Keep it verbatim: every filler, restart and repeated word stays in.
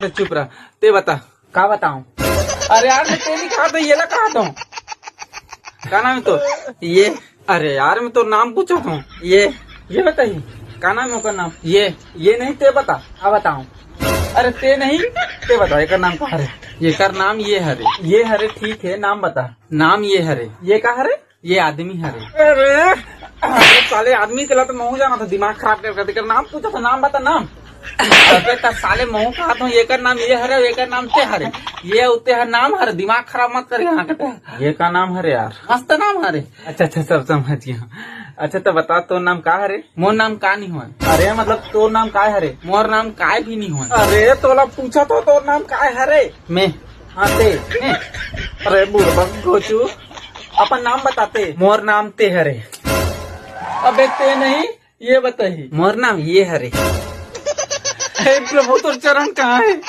चुप रह, ते बता। का बताऊं? अरे यार, मैं ते नहीं कहा था, ये ला कहा था। का नाम है तो? ये। अरे यार, मैं तो नाम पूछा था। ये। ये बताई। का नाम है ओकर नाम? ये। ये नहीं, ते बता। का बताऊं? अरे ते नहीं, ते बता, एकर नाम का हरे? एकर नाम ये हरे। ये हरे, ठीक है, नाम बता। नाम ये हरे। ये का हरे? ये आदमी हरे। अरे, अरे साले, आदमी के ला तो महू जाना था, दिमाग खराब कर कर। एकर नाम पूछा था, नाम बता, नाम। अबे त साले, महू कहा था, एकर नाम ये हरे, एकर नाम ते हरे। ये उते हर नाम हरे, दिमाग खराब मत कर यहाँ के। ये का नाम हरे यार? मस्त नाम हरे। अच्छा अच्छा, सब समझ गया। अच्छा तो बता, तोर नाम का हरे? मोर नाम का नहीं होय। अरे मतलब तोर नाम काय हरे? मोर नाम काय भी नहीं होय। अरे तोला पूछा तो तोर नाम काय हरे? मैं। हाँ ते। मैं। अरे बुड़बक घोचू, अपन नाम बताते। मोर नाम ते हरे। अबे ते नहीं, ये बताही। मोर नाम ये हरे। हे प्रभु, तोर चरण कहाँ है?